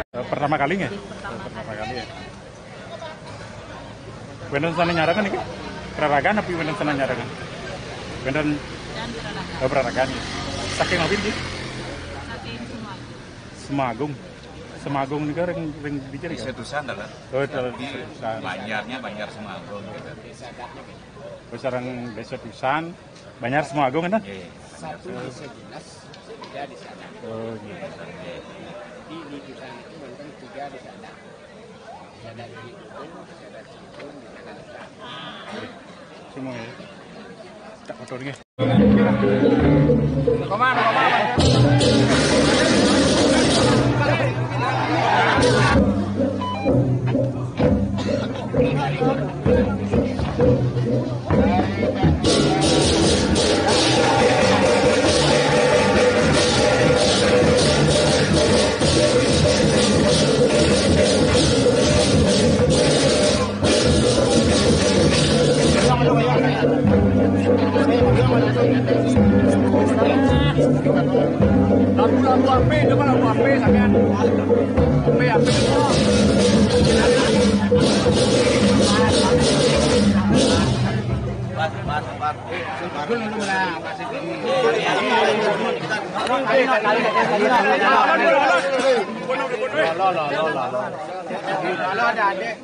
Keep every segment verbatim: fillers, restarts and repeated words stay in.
Eh, pertama kalinya? Pertama kali. Pertama kali ya. Wénten sané nyarengan niki? Raragan apa wénten sané nyarengan? Wénten. Dan Raragan. Oh, Raragan ya. Saking apa iki? Saking Semagung. Semagung. Semagung nika ring, ring ndi, Cak? Désa Dusan, Dalan. Oh, Désa Dusan. Banjarnya Banjar Semagung gitu. Oh, sareng Désa Dusan, Banjar Semagung, kan? Nggih. Satu di sebelah, tiga di sana. Oh, iya. Jadi di Dusan itu wonten tiga di sana. Ada di Dusun, ada di Dusun, di sana. Semua ya. Tak kotor nggih. Komar, komar. Lagu-lagu apa itu, Pak? Lagu apa sampean? Apa ya? Pas, pas, pas. Lo, lo, lo, lo. Kalau ada adik.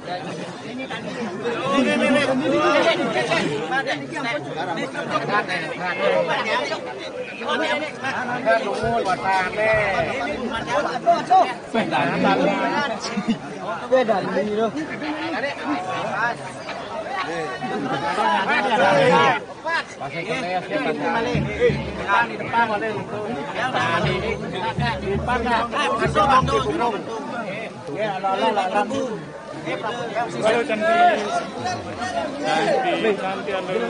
Beda ini loh. Pas. Di depan, di depan, di depan. Masuk, masuk, masuk. Ya, lo, lo, lo, lo. Halo, cantik. Cantik, cantik, halo.